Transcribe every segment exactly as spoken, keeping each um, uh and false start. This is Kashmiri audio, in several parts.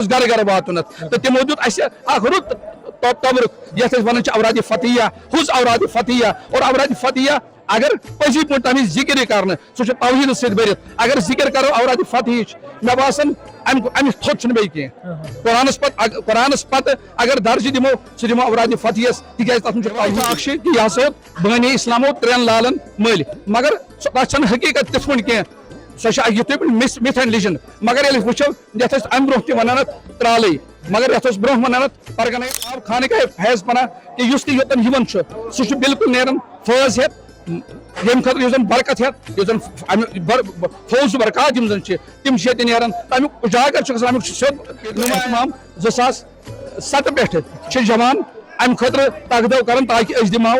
گرٕ گرٕ واتُن اتھ۔ تہٕ تِمو دیُت اسہِ اکھ رُت ت-، تبرُک، یتھ أسۍ ونان چھِ اوراد فتحیہ، حُز اوراد فتحیہ۔ اور اوراد فتحیہ اگر پٔزی پٲٹھۍ تمِچ ذِکر یی کرنہٕ، سُہ چھُ توحیٖدٕ سۭتۍ بٔرِتھ۔ اگر ذِکر کرو اوراد فتحیہٕچ، مےٚ باسان امہِ، امِچ تھوٚد چھُنہٕ بیٚیہِ کینٛہہ۔ قرآنس پتہٕ، اگر، قرآنس پتہٕ اگر درجہِ دِمو، سُہ دِمو اوراد فتحیس، تِکیازِ تتھ منٛز چھُ توحیٖد اکھ شے کہِ یہِ ہسا اوس بٲنی اسلامو ترٛٮ۪ن لالن مٔلۍ۔ مگر سۄ، تتھ چھنہٕ حقیٖقت تِتھ پٲٹھۍ کینٛہہ، سۄ چھِ اکھ یِتھ پٲٹھۍ مِس، مِتھ اینڈ لیجنڈ۔ مگر ییٚلہِ أسۍ وٕچھو، یتھ أسۍ امہِ برونٛہہ تہِ ونان اتھ ترالٕے، مگر یتھ اوس برونٛہہ ونان اتھ پرگنہٕ آو خانقاہ فیض پناہ، کہِ یُس تہِ یوٚتن یِوان چھُ، سُہ چھُ بالکل نیران فٲض ہٮ۪تھ، ییٚمہِ خٲطرٕ یُس زن برکت ہٮ۪تھ، یُس زن امیُک بر-، فوز و برکات یِم زن چھِ، تِم چھِ ییٚتہِ نیران۔ تمیُک اجاگر چھُ گژھان، امیُک چھُ سیوٚد اہتمام۔ زٕ ساس ستہٕ پٮ۪ٹھٕ چھِ جوان امہِ خٲطرٕ تقدو کران تاکہِ أسۍ دِمو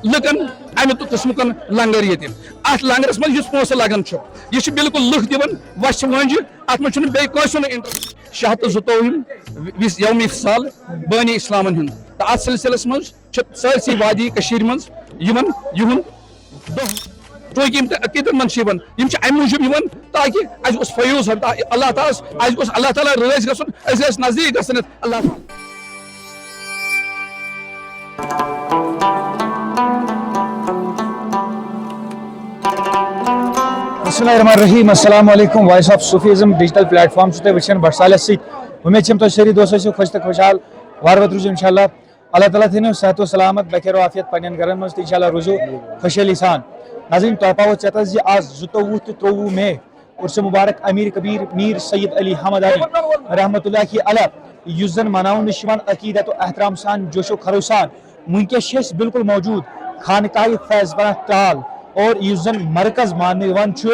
لُکن امہِ تہٕ قٕسمُکن لنگر ییٚتہِ۔ اتھ لنگرس منٛز یُس پونٛسہٕ لگان چھُ، یہِ چھِ بالکل لُکھ دِوان وۄچھِ وٲنجہِ، اتھ منٛز چھُنہٕ بیٚیہِ کٲنٛسہِ ہُنٛد انٹرسٹ۔ شاہ تہٕ زٕتووُہِم وِس-، یوم افصال بٲنی اسلامن ہُنٛد، تہٕ اتھ سلسلس منٛز چھِ سٲرسٕے وادی کٔشیٖرِ منٛز یِمن یِہُنٛد دۄہ، چوٗنٛکہِ یِم تہِ عقیٖدت مند چھِ یِوان، یِم چھِ اَمہِ موٗجوٗب یِوان تاکہِ اَسہِ گوٚژھ فیوض ہن، تا-، اللہ تعالیٰ ہس، اَسہِ گوٚژھ اللہ تعالیٰ رٲضۍ گژھُن، أسۍ گژھِ نزدیٖک گژھُن یَتھ اللہ تعالیٰ۔ بسم اللہ الرحمن الرحیم، السلام علیکم۔ وائس of Sufism digital plate form چھُ تُہۍ وٕچھان بٹ صالح سۭتۍ۔ اُمید چھم تُہۍ سٲری دوست ٲسِو خۄش تہٕ خۄشحال، وارٕ وارٕ روٗزِو انشاءاللہ۔ اللہ تعالیٰ تھٲینو صحت و سلامت، بخیر و عافیت پننٮ۪ن گرن منٛز تہٕ انشاءاللہ روٗزِو خۄشحٲلی سان۔ ناظرین، تۄہہِ پاوو ژٮ۪تس زِ آز زٕتووُہ تہٕ ترٛوٚوُہ مے عرس مبارک امیر کبیر میر سید علی حمدانی رحمت اللہ علیہ، یُس زن مناونہٕ چھُ یِوان عقیدت و احترام سان، جوش و خروش سان۔ وٕنکیٚس چھِ أسۍ بالکل موجود خانقاہ فیض پناہ ترال، اور یُس زن مرکز ماننہٕ یِوان چھُ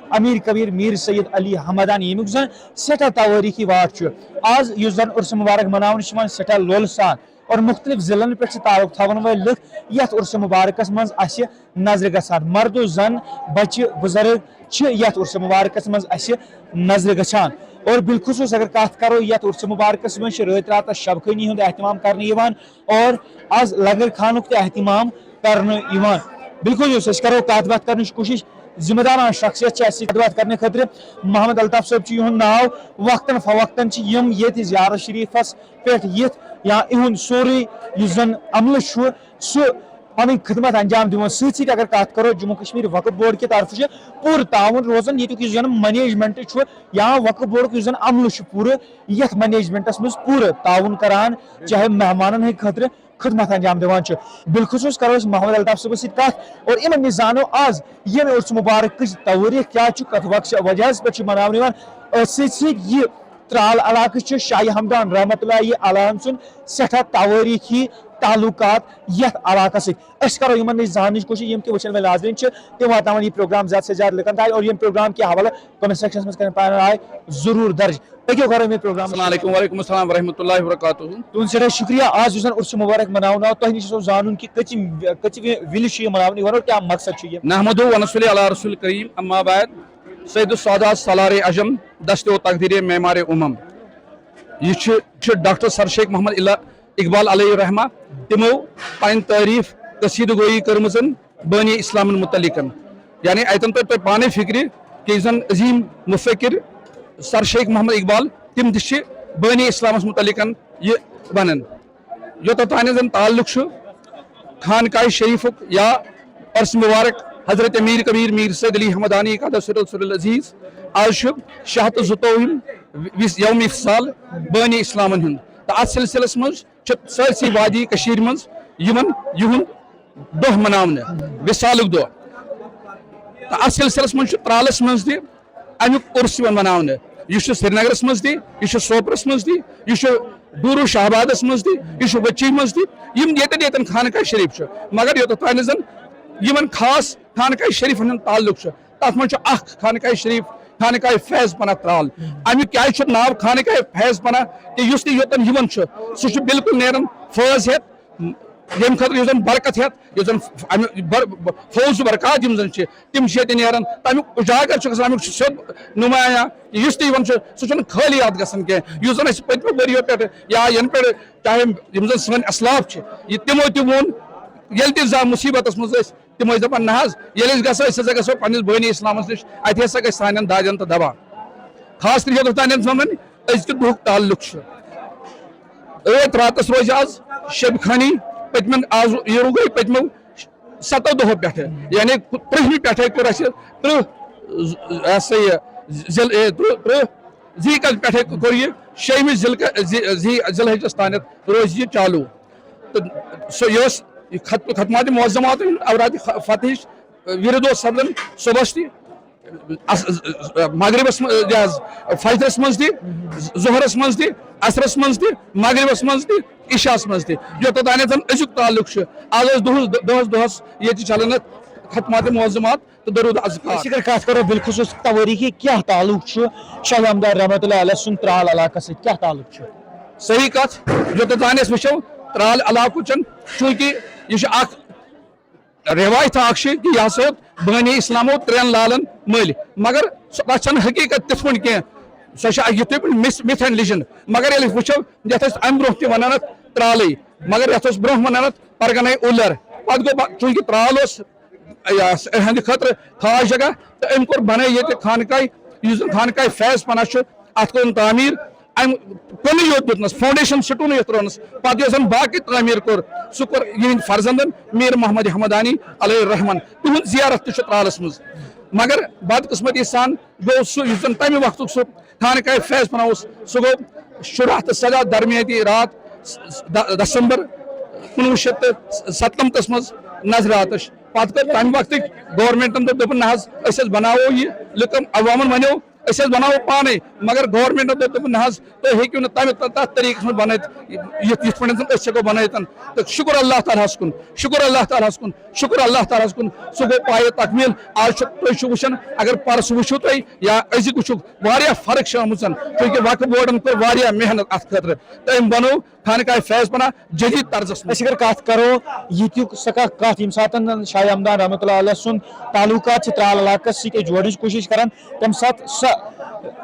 امیر کبیر میر سید علی حمدانی، ییٚمیُک زن سٮ۪ٹھاہ توٲریٖخی واٹھ چھُ۔ آز یُس زن عرس مبارک مناونہٕ چھُ یِوان سٮ۪ٹھاہ لولہٕ سان، اور مختلف ضلعن پٮ۪ٹھ چھِ تعلق تھاون وٲلۍ لُکھ یتھ عرس مبارکس منٛز اسہِ نظرِ گژھان۔ مرد و زن، بچہِ بزرگ چھِ یتھ عرس مبارکس منٛز اسہِ نظرِ گژھان۔ اور بالخصوص اگر کتھ کرو، یتھ عرس مبارکس منٛز چھِ رٲتۍ راتس شب خٲنی ہُنٛد اہتمام کرنہٕ یِوان اور از لنگر خانُک تہِ اہتمام کرنہٕ یِوان۔ بالکل، یُس أسۍ کرو کتھ باتھ کرنٕچ کوٗشش، ذمہٕ داران شخصیت چھِ اسہِ سۭتۍ کتھ باتھ کرنہٕ خٲطرٕ۔ محمد الطاف صٲب چھُ یِہُنٛد ناو۔ وقتاً فوقتاً چھِ یِم ییٚتہِ زیارت شریفس پٮ۪ٹھ یِتھ یا یِہُنٛد سورُے یُس زن عملہٕ چھُ، سُہ پنٕنۍ خدمت انجام دِوان۔ سۭتۍ سۭتۍ اگر کتھ کرو، جموں کشمیر وقف بورڈ کہِ طرفہٕ چھُ پوٗرٕ تعاوُن روزان، ییٚتیُک یُس زن منیجمنٹ چھُ یا وقف بورڈُک یُس زن عملہٕ چھُ پوٗرٕ یتھ منیجمنٹس منٛز پوٗرٕ تعاوُن کران، چاہے مہمانن ہٕنٛدِ خٲطرٕ خدمت انجام دِوان چھُ۔ بالخصوص کرو أسۍ محمد الطاف صٲبس سۭتۍ کتھ اور یِمن نِش زانو آز ییٚمہِ عرس مبارکٕچ توٲریٖخ کیٛاہ چھُ، کتھ وقتس وجہس پٮ۪ٹھ چھُ مناونہٕ یِوان۔ أتھۍ سۭتۍ سۭتۍ یہِ ترال علاقہٕ چھُ شاہ ہمدان رحمت اللہ علیہ سُنٛد سٮ۪ٹھاہ توٲریٖخی تعلقات یتھ علاقس سۭتۍ۔ أسۍ کرو یِمن نِش زاننٕچ کوٗشش، یِم تہِ وٕچھن وٲلۍ ناظرین چھِ، تِم واتناون یہِ پروگرام زیادٕ سے زیادٕ لُکن تام اور یِم پروگرام کہِ حوالہٕ کمنٹ سیکشنس منٛز کرن پنٕنۍ راے ضروٗر درج۔ پٔکِو کرو یِمے پروگرام۔ السلام علیکم، وعلیکم السلام ورحمۃ اللہ وبرکاتہ۔ تُہُنٛد سٮ۪ٹھاہ شُکریہ۔ آز یُس زن عرس مبارک مناونہٕ آو، تۄہہِ نِش اوس زانُن کہِ کٔژِ، کٔژِ وِلہِ چھُ یہِ مناونہٕ یِوان اور کیٛاہ مقصد چھُ یہِ؟ نحمد و نصلی علی رسول کریم، اما بعد، سید السادات سالار عجم، دست و تقدیر معمار امم۔ یہِ چھُ، چھُ ڈاکٹر سر شیخ محمد الا-، اقبال علیہ الرحمہ، تِمو پنٕنۍ تعریف قصیدٕ گویی کٔرمٕژن بٲنی اسلامن متعلقن۔ یعنی اتٮ۪ن توٚر تۄہہِ پانے فکرِ کہِ یُس زن عظیم مفکر سر شیخ محمد اقبال، تِم تہِ چھِ بٲنی اسلامس متعلقن یہِ ونان۔ یوٚتتھ تانۍ زن تعلق چھُ خانقاہ شریفُک یا عرس مبارک حضرت امیر کبیر میر سید علی حمدانی قدس سر العزیز، آز چھُ شاہ تہٕ زٕتووُہِم وِس-، یوم افصال بٲنی اسلامن ہُنٛد۔ تہٕ اتھ سلسلس منٛز چھِ سٲرسٕے وادی کٔشیٖرِ منٛز یِوان یِہُنٛد دۄہ مناونہٕ، وِصالُک دۄہ۔ تہٕ اتھ سلسلس منٛز چھُ ترالس منٛز تہِ امیُک عرس یِوان مناونہٕ۔ یہِ چھُ سرینگرس منٛز تہِ، یہِ چھُ سوپرس منٛز تہِ، یہِ چھُ ڈوٗرو شاہبادس منٛز تہِ، یہِ چھُ وچی منٛز تہِ۔ یِم ییٚتٮ۪ن ییٚتٮ۪ن خانقاہ شریف چھُ، مگر یوٚتتھ تانۍ زن یِمن خاص خانقاہ شریفن ہُنٛد تعلق چھُ، تَتھ منٛز چھُ اکھ خانقاہ شریف، خانقاہ فیض پناہ ترال۔ اَمیُک کیٛازِ چھُ ناو خانقاہ فیض پناہ؟ کہِ یُس تہِ یوٚتَن یِوان چھُ، سُہ چھُ بالکل نیران فٲض ہٮ۪تھ، ییٚمہِ خٲطرٕ یُس زَن برکت ہٮ۪تھ، یُس زَن اَمیُک بر-، فوز و برکات یِم زَن چھِ، تِم چھِ ییٚتہِ نیران۔ تَمیُک اُجاگر چھُ گژھان، اَمیُک چھُ سیوٚد نُمایاں۔ یُس تہِ یِوان چھُ، سُہ چھُنہٕ خٲلی اَتھ گژھان کینٛہہ۔ یُس زَن اَسہِ پٔتمیو ؤرِیو پٮ۪ٹھٕ یا یَنہٕ پٮ۪ٹھٕ، چاہے یِم زَن سٲنۍ اَسلاف چھِ، یہِ تِمو تہِ ووٚن، ییٚلہِ تہِ زانٛہہ مُصیٖبتَس منٛز ٲسۍ، تِم ٲسۍ دَپان، "نہ حظ، ییٚلہِ أسۍ گژھو، أسۍ ہسا گژھو پننِس بٲنی اسلامس نِش، اَتہِ ہسا گژھِ سانٮ۪ن دادٮ۪ن تہٕ دوا۔" خاص کر یوٚتتھ تانٮ۪تھ زن وۄنۍ أزکہِ دۄہُک تعلق چھُ۔ ٲدۍ راتس روزِ آز شب خانی، پٔتمٮ۪ن، آز یہِ گوٚو پٔتمیو ستو دۄہو پٮ۪ٹھٕ، یعنی ترٛہمہِ پٮ۪ٹھے کوٚر اَسہِ ترٕٛہ، یہِ ہسا یہِ ذی، اے، ترٕٛہ، ترٕٛہ ذی الحجہ پٮ۪ٹھے کوٚر یہِ شیٚیمہِ ذی الحجہ، ذی، ذی، ذی الحجس تانٮ۪تھ روزِ یہِ چالوٗ۔ تہٕ سُہ یہِ اوس یہِ خت-، ختمات معظمات، اوراد فتحٕچ ورد اوس سپدان صبحس تہِ، اس-، مغربس منٛز، یہِ حظ، فجرس منٛز تہِ، ظہرس منٛز تہِ، عصرس منٛز تہِ، مغربس منٛز تہِ، عشاہس منٛز تہِ۔ یوٚتتھ تانٮ۪تھ زن أزیُک تعلق چھُ، از ٲس دۄہس، دۄہس، دۄہس ییٚتہِ چلان اتھ ختمات معظمات تہٕ درود اذکار۔ أسۍ اگر کتھ کرو بالخصوص توٲریخی، کیٛاہ تعلق چھُ شاہ ہمدان رحمتہ اللہ علیہ سُنٛد ترال علاقس سۭتۍ؟ کیٛاہ تعلق چھُ؟ صحیح کتھ، یوٚتتھ تانۍ أسۍ وٕچھو، ترال علاقہٕ چھُنہٕ، چوٗنٛکہِ یہِ چھُ اکھ رٮ۪وایت اکھ چھِ کہِ یہِ ہسا ہیوٚت بٲنی اسلامو ترٛٮ۪ن لالن مٔلۍ، مگر سۄ، تَتھ چھَنہٕ حقیٖقت تِتھ پٲٹھۍ کینٛہہ۔ سۄ چھِ اکھ یِتھٕے پٲٹھۍ مِس-، myth and legend۔ مگر ییٚلہِ أسۍ وٕچھو، یَتھ ٲسۍ اَمہِ برٛونٛہہ تہِ وَنان اَتھ ترٛالٕے، مگر یَتھ اوس برٛونٛہہ وَنان اَتھ پرگنے اُلر۔ پَتہٕ گوٚو پَ-، چوٗنٛکہِ ترٛال اوس، یہِ ہس-، یِہنٛدِ خٲطرٕ خاص جگہ، تہٕ أمۍ کوٚر بَنٲے ییٚتہِ خانقاہ، یُس زَن خانقاہ فیض پناہ چھُ، اَتھ کوٚرُن تعمیٖر۔ امہِ کُنُے یوت دیُتنس، foundation stone یتھ ترٲونس، پتہٕ یۄس زن باقٕے تعمیٖر کوٚر، سُہ کوٚر یِہنٛدۍ فرزندن میر محمد حمدانی علیہ الرحمن۔ تِہُنٛد زیارت تہِ چھُ ترالس منٛز۔ مگر بدقسمتی سان گوٚو سُہ، یُس زن تمہِ وقتُک سُہ خانقاہ فیض پناہ اوس، سُہ گوٚو شُراہ تہٕ سداہ درمیٲتی رات، س-، س-، د-، دسمبر کُنوُہ شیٚتھ تہٕ ستنمتس منٛز نظرِ آتش۔ پتہٕ کٔر تمہِ وقتٕکۍ گورنمنٹن دوٚپ، دوٚپُن، نہ حظ، أسۍ حظ بناوو یہِ، لُکن، عوامن ونیو، أسۍ حظ بناوو پانے، مگر گورنمنٹن دوٚپ، دوٚپُن، نہ حظ، تُہۍ ہیٚکِو نہٕ تَمہِ، تَتھ طریٖقَس منٛز بَنٲوِتھ، یُتھ، یِتھ پٲٹھۍ زَن أسۍ ہٮ۪کو بَنٲوِتھ۔ تہٕ شُکُر اللہ تعالیٰ ہَس کُن، شُکُر اللہ تعالیٰ ہَس کُن، شُکُر اللہ تعالیٰ ہَس کُن، سُہ گوٚو پایہِ تَکمیٖل۔ آز چھُ، تُہۍ چھِو وٕچھان، اگر پَرُس وٕچھِو تُہۍ یا أزیُک وٕچھِو، واریاہ فرق چھِ آمٕژ، چوٗنٛکہِ وقف بورڈَن کٔر واریاہ محنت اَتھ خٲطرٕ تہٕ أمۍ بَنوو خانقاہ فیض پناہ جدید طرزس منٛز۔ أسۍ اگر کتھ کرو ییٚتیُک، سۄ کانٛہہ کتھ ییٚمہِ ساتہٕ شاہ ہمدان رحمتہ اللہ علیہ سُنٛد تعلقات چھِ ترال علاقس سۭتۍ أسۍ جوڑنٕچ کوٗشش کران، تمہِ ساتہٕ سۄ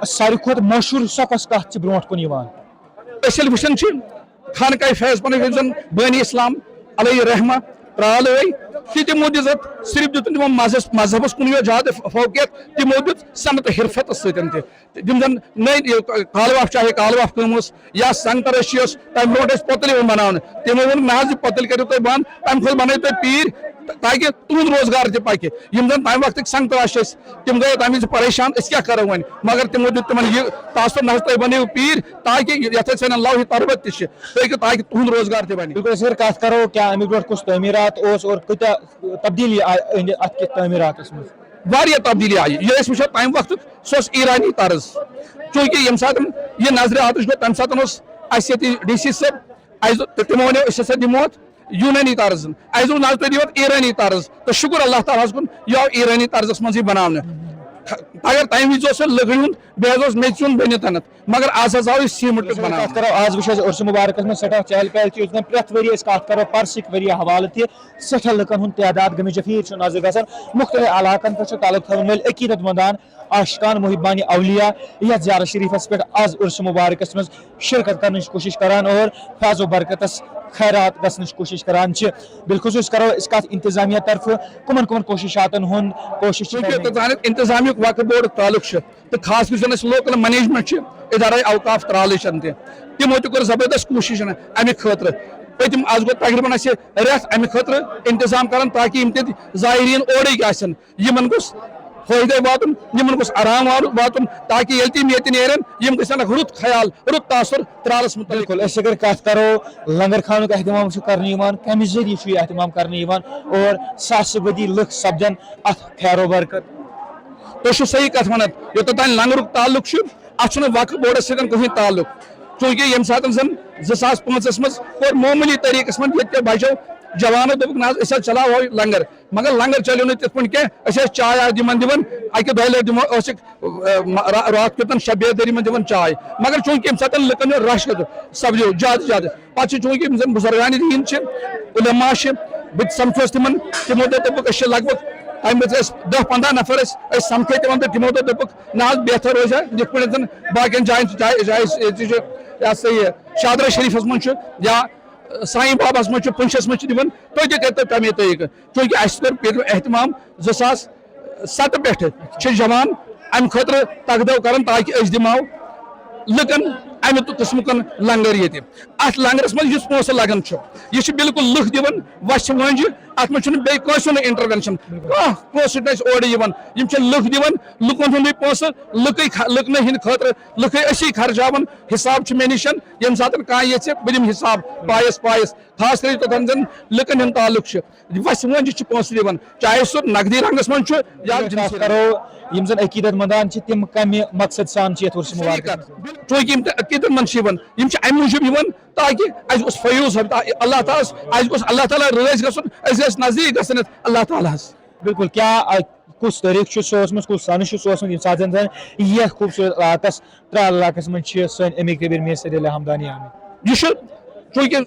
ساروی کھۄتہٕ مشہوٗر سۄ کۄس کتھ چھِ برونٛٹھ کُن یِوان؟ أسۍ ییٚلہِ وٕچھان چھِ خانقاہ فیض پناہ یُس زن بٲنی اسلام علیہ رحمہ ترال ٲے، تہِ تِمو دِژ اتھ، صرف دیُت نہٕ تِمو مذہبس، مذہبس کُنُے یوت زیادٕ فوقیت، تِمو دیُت صنعت حرفتس سۭتۍ تہِ۔ تِم زن نٔے، یہِ کالواف، چاہے کالواف کٲم ٲس یا سنگ ترٲشی ٲس، تمہِ برونٛٹھ ٲسۍ پۄتٕلۍ یِوان بناونہٕ۔ تِمو ووٚن، نہ حظ، یہِ پۄتٕلۍ کٔرِو تُہۍ بنٛد، تمہِ کھۄتہٕ بنٲیِو تُہۍ پیٖرۍ، تاکہِ تُہُنٛد روزگار تہِ پکہِ۔ یِم زن تمہِ وقتٕکۍ سنگ تراش ٲسۍ، تِم گٔے تمہِ وِزِ پریشان، أسۍ کیٛاہ کرو وۄنۍ؟ مگر تِمو دیُت تِمن یہِ تاثر، نہ حظ، تُہۍ بنٲیِو پیٖرۍ، تاکہِ یتھ أسۍ ونان لوحِ تربت تہِ چھِ، تُہۍ ہیٚکِو، تاکہِ تُہُنٛد روزگار تہِ بنہِ۔ بالکل، أسۍ اگر کتھ کرو، کیٛاہ امہِ برونٛٹھ کُس تعمیٖرات اوس اور کۭتیٛاہ تبدیٖلی آیہِ أہنٛدِ اتھ کِس تعمیٖراتس منٛز؟ واریاہ تبدیٖلی آیہِ۔ یہِ أسۍ وٕچھو تمہِ وقتُک، سُہ اوس ایرانی طرز۔ چوٗنٛکہِ ییٚمہِ ساتہٕ یہِ نظرِ آتش گوٚو، تمہِ ساتہٕ اوس اسہِ ییٚتہِ ڈی سی صٲب، اسہِ دوٚپ، تہٕ تِمو ونیو، أسۍ ہسا دِمو اتھ یوٗنٲنی طرز۔ اسہِ دوٚپ، نہ حظ، تُہۍ دِیِو اتھ ایرانی طرز۔ تہٕ شُکُر اللہ تعالیٰ ہس کُن، یہِ آو ایرانی طرزس منٛزٕے بناونہٕ۔ اگر تمہِ وِزِ اوس سُہ لٔکرِ ہُنٛد، بیٚیہِ حظ اوس میٚژِ ہُنٛد بٔنِتھ۔ مگر آز حظ آو یہِ سیٖمنٹُک بناونہٕ۔ کتھ کرو، آز وٕچھو أسۍ عرس مبارکس منٛز سٮ۪ٹھاہ چہل پہل چھِ، یُس زن پرٛٮ۪تھ ؤری أسۍ کتھ کرو، پرسٕکۍ ؤری حوالہٕ تہِ سٮ۪ٹھاہ لُکن ہُنٛد تعداد گٔمٕتۍ جفیر چھُ نظرِ گژھان۔ مُختٔلِف علاقن پٮ۪ٹھ چھِ تعلق تھاوَن وٲلۍ عقیدت مندان عاشقان محبان اولیاء یتھ زیارت شریفس پٮ۪ٹھ آز عرس مبارکس منٛز شرکت کرنٕچ کوٗشش کران اور فیض و برکتس خیرات گژھنٕچ کوٗشش کران چھِ۔ بالخصوص کرو أسۍ کتھ انتظامیہ طرفہٕ کمن کمن کوٗششاتن ہُنٛد کوٗشش چھِ چوٗنٛکہِ کرنہٕ؟ یوٚتتھ تام انتظامیہُک وقف بورڈُک تعلق چھُ، تہٕ خاص کر یُس زن اسہِ لوکل مینیجمنٹ چھِ، ادارے اوقاف ترالٕچ تہِ، تِمو تہِ کوٚر زبردست کوٗشش امہِ خٲطرٕ۔ پٔتِم، از گوٚو تقریباً اسہِ رٮ۪تھ امہِ خٲطرٕ انتظام کران، تاکہِ یِم تہِ زائرین اورٕکۍ آسن، یِمن گوٚژھ فٲیدے واتُن، یِمن گوٚژھ آرام وار-، واتُن، تاکہِ ییٚلہِ تہِ یِم ییٚتہِ نیرن، یِم گژھن اکھ رُت خیال، رُت تاثر ترالس متعلق۔ بالکل، أسۍ اگر کتھ کرو، لنگر خانُک اہتمام چھُ کرنہٕ یِوان، کمہِ ذٔریعہٕ چھُ یہِ اہتمام کرنہٕ یِوان اور ساسہٕ بٔدی لُکھ سپدن اتھ خیر و برکت؟ تُہۍ چھِو صحیح کتھ ونان، یوٚتتھ تام لنگرُک تعلق چھُ، اتھ چھُنہٕ وقف بورڈس سۭتۍ کٕہٕنۍ تعلق، چوٗنٛکہِ ییٚمہِ ساتہٕ زن زٕ ساس پانٛژس منٛز کوٚر معموٗلی طریٖقس منٛز ییٚتہِ کٮ۪و بچو جوانو، دوٚپُکھ، نہ حظ، أسۍ حظ چلاوو لنگر، مگر لنگر چلیو نہٕ تِتھ پٲٹھۍ کینٛہہ، أسۍ ٲسۍ چاے آز یِمن دِوان، اکہِ دۄیہِ لٹہِ دِمو، ٲسِکھ، اہ، ما-، را-، راتھ کیُتن شب بیدٲری منٛز دِوان چاے، مگر چوٗنٛکہِ ییٚمہِ ساتہٕ لُکن ہُنٛد رش سپدیو زیادٕ زیادٕ، پتہٕ چھِ چوٗنٛکہِ یِم زن بزرگان دین چھِ، علماء چھِ، بہٕ تہِ سمکھیوس تِمن، تِمو دوٚپ، دوٚپُکھ، أسۍ چھِ لگ بگ، تَمہِ پتہٕ ٲسۍ دَہ پنٛداہ نفر ٲسۍ، أسۍ سمکھے تِمن تہٕ تِمو دوٚپ، دوٚپُکھ، نہ حظ، بہتر روزِ ہا، یِتھ پٲٹھۍ زن باقین جاین چھِ، جایہِ، جایہِ، ییٚتہِ چھِ، یہِ ہسا یہِ، شادرا شریفس منٛز چھُ یا سائی باباہس منٛز چھُ، پُنچس منٛز چھِ دِوان، تُہۍ تہِ کٔرۍتو تَمے طریٖقہٕ، چوٗنٛکہِ اَسہِ کوٚر پیٚترٕ اہتمام زٕ ساس ستہٕ پٮ۪ٹھٕ چھِ جوان اَمہِ خٲطرٕ تقدو کران، تاکہِ أسۍ دِمو لُکن امہِ تہٕ قٕسمُک لنگر ییٚتہِ۔ اتھ لنگرس منٛز یُس پونٛسہٕ لگان چھُ، یہِ چھُ بالکل لُکھ دِوان وَژھِ وٲنٛجہِ۔ اتھ منٛز چھُنہٕ بیٚیہِ کٲنٛسہِ ہُنٛد انٹروینشن، کانٛہہ پونٛسہٕ چھُنہٕ اَسہِ اورٕ یِوان۔ یِم چھِ لُکھ دِوان، لُکن ہُنٛدُے پونٛسہٕ، لُکٕے خ-، لُکنٕے ہٕنٛدِ خٲطرٕ، لُکٕے أسی خرچاوان۔ حساب چھُ مےٚ نِش، ییٚمہِ ساتہٕ کانٛہہ یژھِ، بہٕ دِمہٕ حساب پایس پایس۔ خاص کٔرِتھ یوٚتَن زَن لُکَن ہُنٛد تعلق چھُ، وَژھِ وٲنٛجہِ چھِ پونٛسہٕ دِوان، چاہے سُہ نقدی رنٛگَس منٛز چھُ یا اگر جنسی أسۍ رنٛگَس۔ کَرو، یِم زَن عقیٖدت مندان چھِ، تِم کَمہِ مقصد سان چھِ یَتھ عرس صحیح مبارکَس کَتھ۔ منٛز؟ چوٗنٛکہِ یِم تہِ عقیٖدت مند چھِ یِوان، یِم چھِ اَمہِ موٗجوٗب یِوان تاکہِ اَسہِ گوٚژھ فیوض حظ، اللہ تعالیٰ ہَس، اَسہِ گوٚژھ اللہ تعالیٰ رٲضۍ گژھُن، أسۍ گژھِ نزدیٖک گژھٕنۍ یَتھ اللہ تعالیٰ ہَس۔ بِلکُل، کیٛاہ، آ، کُس تٲریٖخ چھُ سُہ اوسمُت، کُس سَنہٕ چھُ سُہ اوسمُت، ییٚمہِ ساتہٕ زَن یَتھ خوٗبصوٗرت علاقَس ترال علاقس منٛز چھِ سٲنۍ امیر کبیر میر صدی اللہ ہمدانی آمٕتۍ۔ یہِ چھُ چوٗنٛکہِ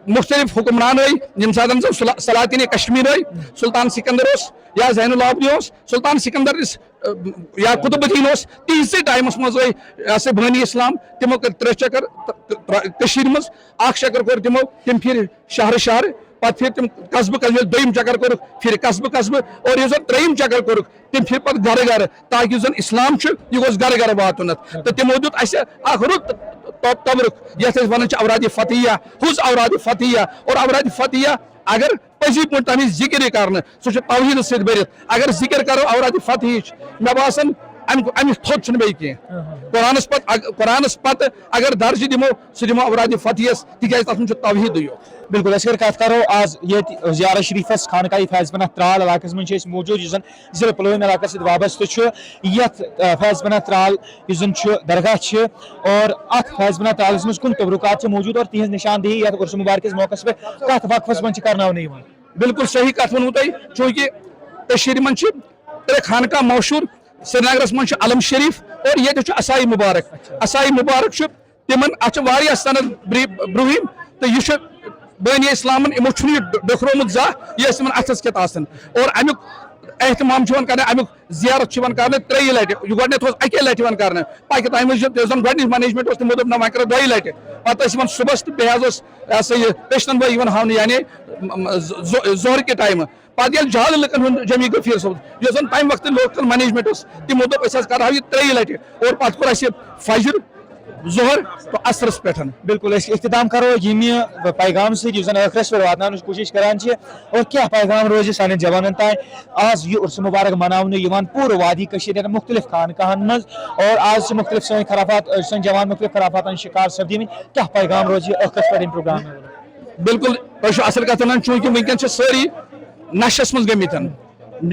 مُختٔلِف حُکمران ٲے، ییٚمہِ ساتہٕ زَن سلا-، سلاطین کشمیر ٲے، سلطان سکندر اوس یا زین العابدین اوس، سلطان سکندر یُس، اہ، یا قطب الدین اوس، تِہنٛدسٕے ٹایمس منٛز ٲے یہِ ہسا بٲنی اسلام، تِمو کٔرۍ ترٛےٚ چکر تہٕ، تہٕ، ترٛ-، کٔشیٖرِ منٛز۔ اکھ چکر کوٚر تِمو، تِم پھِرِ شہرٕ شہرٕ، پتہٕ پھِرِ تِم قصبہٕ قصبہٕ، ییٚلہِ دوٚیِم چکر کوٚرُکھ، پھِرِ قصبہٕ قصبہٕ، اور یُس زن ترٛیٚیِم چکر کوٚرُکھ، تِم پھِرِ پتہٕ گرٕ گرٕ، تاکہِ یُس زن اسلام چھُ، یہِ گوٚژھ گرٕ گرٕ واتُن۔ تہٕ تِمو دیُت اسہِ اکھ رُت ت-، تبرُک، یتھ أسۍ ونان چھِ اوراد فتحیہ، حُز اوراد فتحیہ۔ اور اوراد فتحیہ اگر پٔزی پٲٹھۍ تَمِچ ذِکِر یی کرنہٕ، سُہ چھُ توحیٖدَس سۭتۍ بٔرِتھ۔ اگر ذِکِر کرو اوراد فتحیہٕچ، مےٚ باسان اَمہِ، اَمہِ تھوٚد چھُنہٕ بیٚیہِ کینٛہہ۔ قرآنَس پتہٕ اگ-، قرآنَس پتہٕ اگر درجہِ دِمو، سُہ دِمو اوراد فتحیَس، تِکیٛازِ تَتھ منٛز چھُ توحیٖدٕے یوت۔ بِلکُل، أسۍ اگر کَتھ کَرو آز ییٚتہِ زیارت شریٖفَس خانقاہ فیض بنات ترال علاقَس منٛز چھِ أسۍ موٗجوٗد، یُس زَن ضلع پُلوٲمۍ علاقَس سۭتۍ وابستہٕ چھُ۔ یَتھ، آ، فیض بنات ترال یُس زَن چھُ درگاہ چھِ، اور اَتھ فیض بنات ترالَس منٛز کُم تبرکات چھِ موٗجوٗد اور تِہنٛز نِشاندہی یَتھ عرس مبارکِس موقعس پٮ۪ٹھ کَتھ وقفَس منٛز چھِ کرناونہٕ یِوان؟ بِلکُل صحیح کَتھ ووٚنوُ تۄہہِ، چوٗنٛکہِ کٔشیٖرِ منٛز چھِ ترٛےٚ خانقاہ مشہوٗر، سرینگرَس منٛز چھُ علم شریٖف اور ییٚتہِ چھُ عصای مبارک۔ عصای مبارک چھُ تِمن، اَتھ چھِ واریاہ سند بری-، برٛونٛہِم، تہٕ یہِ چھُ بٲنی اسلامن، یِمو چھُنہٕ یہِ ڈ-، ڈٔکھرومُت زانٛہہ، یہِ ٲسۍ تِمن اَتھس کٮ۪تھ آسان۔ اور اَمیُک اہتمام چھُ یِوان کرنہٕ، اَمیُک زیارت چھُ یِوان کرنہٕ ترٛیٚیہِ لٹہِ۔ یہِ گۄڈٕنیتھ اوس اَکے لٹہِ یِوان کرنہٕ، پاکہِ تامہِ منٛز یُس زن گۄڈٕنیُک منیجمنٹ اوس، تِمو دوٚپ، نہ، وۄنۍ کرو دۄیہِ لٹہِ۔ پتہٕ ٲسۍ یِوان صُبحس تہٕ بیٚیہِ حظ اوس، یہِ ہسا یہِ، پیشنن وٲلۍ یِوان ہاونہٕ، یعنی، م-، م-، ظ-، ظ-، ظہر کہِ ٹایمہٕ۔ پتہٕ ییٚلہِ جہل لُکن ہُنٛد جمی غفیر صٲب، یُس زن تمہِ وقتہٕ لوکل منیجمنٹ اوس، تِمو دوٚپ، أسۍ حظ کرہاو یہِ ترٛیٚیہِ لٹہِ۔ اور پتہٕ کوٚر اَسہِ فجر، ظہر تہٕ عصرس پٮ۪ٹھ۔ بِلکُل، أسۍ اختتام کرو ییٚمہِ پیغام سۭتۍ، یُس زن ٲخرس پٮ۪ٹھ واتناونٕچ کوٗشش کران چھِ۔ اور کیٛاہ پیغام روزِ سانٮ۪ن جوانن تام؟ آز یہِ عرس مبارک مناونہٕ یِوان پوٗرٕ وادی کٔشیٖر ہٕنٛدٮ۪ن مُختلف خانقاہن منٛز، اور آز چھِ مُختلف سٲنۍ خرافات، سٲنۍ جوان مُختلف خرافاتن شکار سپدیمٕتۍ۔ کیٛاہ پیغام روزِ ٲخرس پٮ۪ٹھ اَمہِ پروگرامہٕ؟ بِلکُل، تۄہہِ چھُو اصل کتھ ونان، چوٗنٛکہِ وٕنکیٚن چھِ سٲری نشس منٛز گٔمٕتۍ۔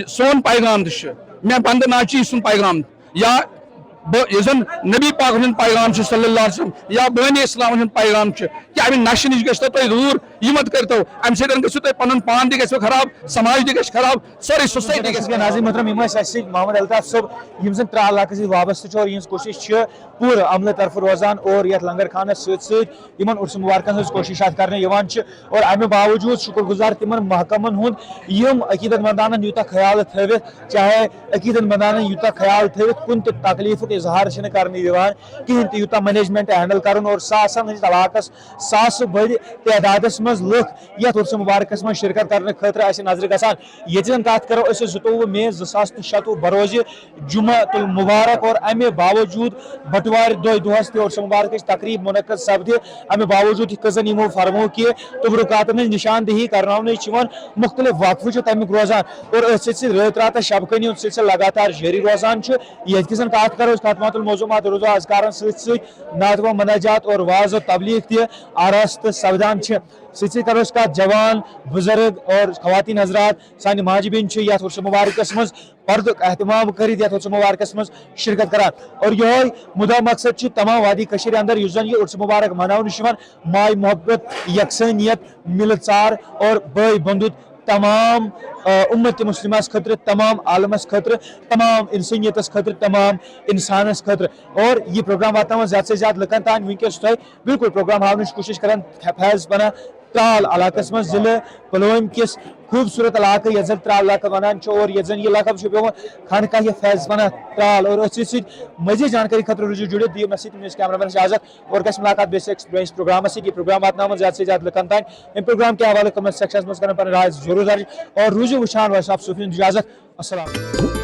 سون پیغام تہِ چھُ، مےٚ بندٕ ناچی سُنٛد پیغام، یا بہٕ، یُس زن نبی پاک سُنٛد پیغام چھُ صلی اللہ علیہ وسلم، یا بٲنی اسلام ہُنٛد پیغام چھُ، کہِ امہِ نشہِ نِش گژھِ تو تُہۍ دوٗر، یہِ مت کٔرتو، امہِ سۭتۍ گژھِ تۄہہِ پنُن پان تہِ گژھِ خراب، سماج تہِ گژھِ خراب، سٲرٕے سوسایٹی گژھِ خراب۔ ناظرین محترم، یِم ٲسۍ اَسہِ سۭتۍ محمد الطاف صٲب، یِم زن ترال علاقس سۭتۍ وابستہٕ چھِ اور یِہنٛز کوٗشش چھِ پوٗرٕ عملہٕ طرفہٕ روزان اور یتھ لنگر خانس سۭتۍ سۭتۍ یِمن عرس مبارکن ہٕنٛز کوٗشِشات کرنہٕ یِوان چھِ۔ اور امہِ باوجوٗد شُکر گُزار تِمن محکمن ہُنٛد، یِم عقیدت مندانن یوٗتاہ خیال تھٲوِتھ، چاہے عقیدت مندانن یوٗتاہ خیال تھٲوِتھ کُنہِ تہِ تکلیٖفُک اظہار چھِنہٕ کرنہٕ یِوان کِہینۍ تہِ، یوٗتاہ منیجمنٹ ہینڈل کرُن۔ اور ساسن ہٕنٛدِس علاقس ساسہٕ بٔدۍ تعدادس منٛز لُکھ یتھ عرس مبارکس منٛز شرکت کرنہٕ خٲطرٕ اسہِ نظرِ گژھان۔ ییٚتہِ زن کتھ کرو أسۍ، زٕتووُہ مے زٕ ساس تہٕ شَتوُہ بروزِ جمعہ المبارک اور امہِ باوجود بٹوارِ دۄہ دۄہس تہِ عرس مبارکٕچ تقریب منعقد سپدِ۔ امہِ باوجود یہِ کٔژن یِمو فرمو کہِ تبرکاتن ہٕنٛز نشاندہی کرناونہٕ چھِ یِوان، مختلف وقفہٕ چھِ تمیُک روزان اور أتھۍ سۭتۍ سۭتۍ رٲژ راتس شب کٲنی ہُنٛد سلسلہٕ لگاتار جٲری روزان چھُ۔ ییٚتہِ کِس زن کتھ کرو أسۍ، خاتمات الموضوعات روزو اذکارن سۭتۍ سۭتۍ نعت و مناجات اور واعظ و تبلیغ تہِ آراستہٕ سپدان چھِ۔ سۭتۍ سۭتۍ کرو أسۍ کتھ، جوان، بزرگ اور خواتین حضرات، سانہِ ماجہِ بیٚنہِ چھِ یتھ عرس مبارکس منٛز پردُک اہتمام کٔرِتھ یتھ عرس مبارکس منٛز شرکت کران۔ اور یہے مُدا مقصد چھُ تمام وادی کٔشیٖرِ اندر یُس زن یہِ عرس مبارک مناونہٕ چھُ یِوان، ماے محبت، یکسٲنیت، مِلہٕ ژار اور بٲے بندُت تمام، آ، اُمت مسلمس خٲطرٕ، تمام عالمس خٲطرٕ، تمام انسٲنیتس خٲطرٕ، تمام انسانس خٲطرٕ۔ اور یہِ پروگرام واتناوان زیادٕ سے زیادٕ لُکن تام۔ وٕنکیٚس چھُ تۄہہِ بِلکُل پروگرام ہاونٕچ کوٗشِش کران فیض بنات ترال علاقس منٛز، ضلع پلوامۍ کِس خوٗبصوٗرت علاقہٕ یتھ زن ترال علاقہٕ ونان چھِ اور یتھ زن یہِ لقب چھُ پیومُت خانقاہ فیض بنات ترال۔ اور أتھۍ سۭتۍ سۭتۍ مزید جانکٲری خٲطرٕ روٗزِو جُڑِتھ، دِیِو مےٚ سۭتۍ میٲنِس کیمرہ مینس اجازت اور گژھِ مُلاقات بیٚیِس أکِس پرٲنِس پروگرامس سۭتۍ۔ یہِ پروگرام واتناوان زیادٕ سے زیادٕ لُکن تام۔ امہِ پروگرام کہِ حوالہٕ comment sectionس منٛز کرن پنٕنۍ راے ضروٗر درج اور روٗزِو وٕچھان وائس آف صوفی ہُنٛد اجازت۔ السلام علیکم۔